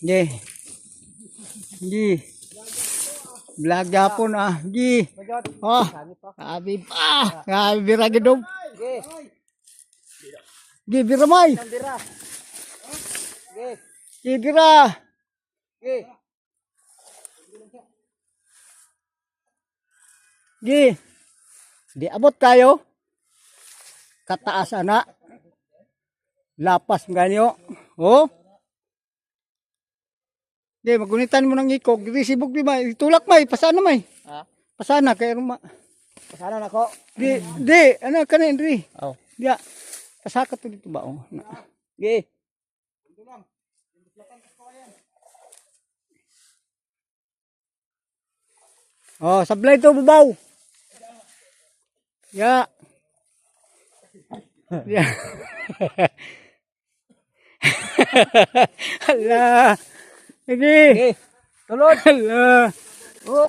Gi. Gi. Vlog yapon ah. Gi. Oh. Sabi pa. Grabe bira gidong. Ge. Gi bira may. Bira. Ge. Gi bira. Ge. Gi. Di abot kayo. Kataas ana. Lapas ganyo. Oh. Di magunitan mo ng ikog. Di sibog di may. Tulak may. Pasana may. Ha? Pasana kay ruma. Pasana na ko. Di di ano kanin di. Oh. Di. Pasaka to dito ba oh. Na. Ge. Oh, sablay to bubaw. Ya. Ya. Hala. Sige. Ge. Tulod. Hala. Oh.